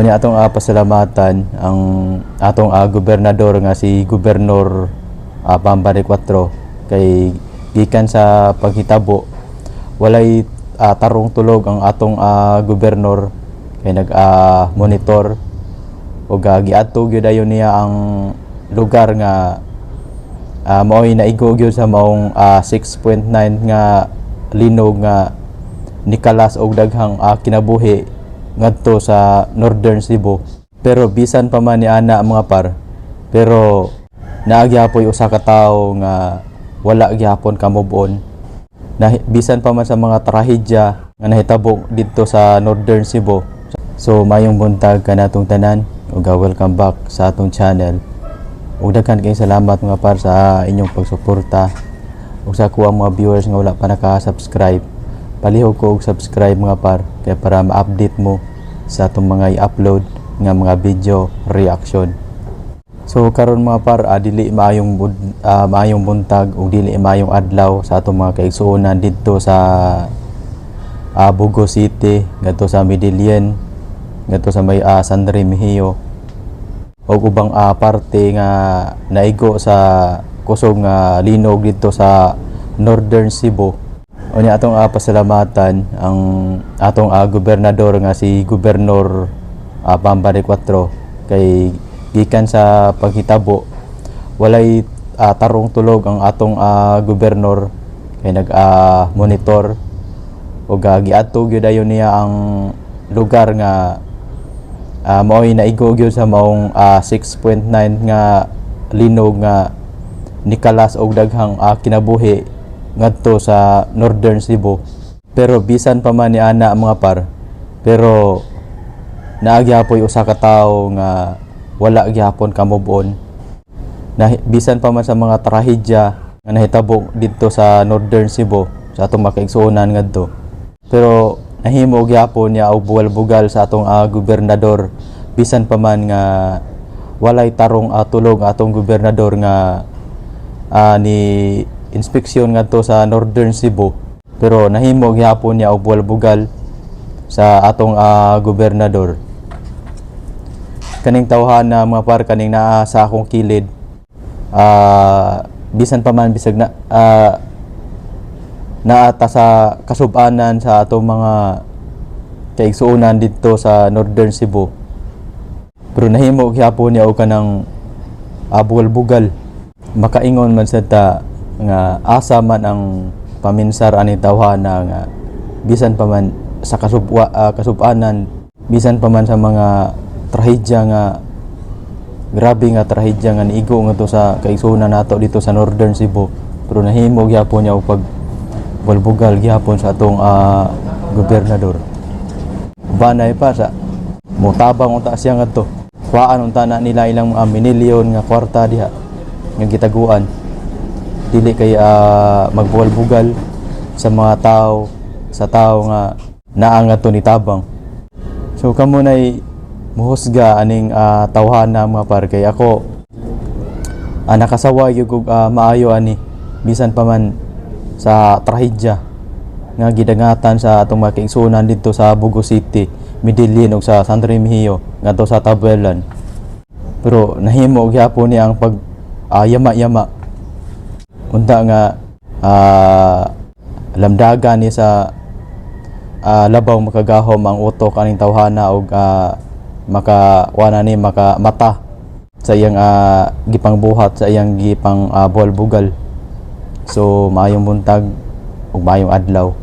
Unya atong pasalamatan ang atong gobernador nga si Gobernador Bambari 4 kay gikan sa paghitabo, walay tarong tulog ang atong gobernador kay nag monitor ug giadto gyud dayon niya ang lugar nga mao'y naigo gyud sa maong 6.9 nga linog nga nikalas og daghang kinabuhi ngadto sa Northern Cebu. Pero bisan pa man ni ana, mga par, pero naa gyapoy usa ka tawo nga wala gyapon ka move on. Na, bisan pa man sa mga trahedya nga nahitabo didto sa Northern Cebu. So mayong buntag kanatong tanan ug welcome back sa atong channel. Ug daghan kayong salamat, mga par, sa inyong pagsuporta. Ug sa akoang mga viewers nga wala pa naka-subscribe, palihog ko og subscribe, mga par, kay para ma-update mo sa atong mga i-upload nga mga video reaction. So karon, mga par, dili maayong buntag ug dili maayong adlaw sa atong mga kaigsuonan didto sa Bogo City, ngadto sa Medellin, ngadto sa may San Remigio ug ubang parte nga naigo sa kusog nga linog didto sa Northern Cebu. Unya atong pasalamatan ang atong gobernador nga si Gobernador Bambari 4 kay gikan sa paghitabo, walay tarong tulog ang atong gobernador kay nag monitor ug giadto gyud dayon niya ang lugar nga mao'y naigo gyud sa maong 6.9 nga linog nga nikalas og daghang kinabuhi ngadto sa Northern Cebu. Pero bisan pa man ni ana, mga par, pero naa gyapoy usa ka tawo nga wala gyapon ka move on. Na, bisan pa man sa mga trahedya nga nahitabo didto sa Northern Cebu sa atong mga kaigsuonan ngadto. Pero nahimo gyapon niya og bugal-bugal sa atong gobernador bisan pa man nga walay tarong tulog atong gobernador nga ni inspeksyon ngadto sa Northern Cebu. Pero nahimo gyapon niya og bugal-bugal sa atong gobernador. Kaning tawhana, mga par, kaning naa sa akong kilid, bisan pa man bisag na naata sa kasubanan sa atong mga kaigsuonan didto sa Northern Cebu, pero nahimo gyapon niya og kanang bugal-bugal. Makaingon man sa ta nga asa man ang paminsar ani tawhana nga bisan pa man sa kasubanan, bisan pa man sa mga trahedya nga grabe nga trahedya nga niigo ngadto sa kaigsuonan nato didto sa Northern Cebu, pero nahimo gyapon niya og pag bugal gyapon sa atong gobernador. Banay pa sa mutabang unta siya ngadto, kuhaan unta na nila ilang mga minilyon nga kwarta diha nga gitaguan. Dili kay magbugal-bugal sa mga tao, sa tao nga naa ngadto ni tabang. So kamo nay muhusga aning tawhana, mga par, kay ako nakasaway gyud og maayo ani bisan pa man sa trahedya nga gidangatan sa atong mga kaigsuonan didto sa Bogo City, Medellin ug sa San Remigio ngadto sa Tabuelan. Pero nahimo gyapon niya ang pag yama-yama. Unta nga lamdagan ni sa labaw makagahom ang utok aning tawhana og maka kuana ni maka mata sa iyang gipangbuhat, sa iyang gipang bugal. So maayong buntag ug maayong adlaw.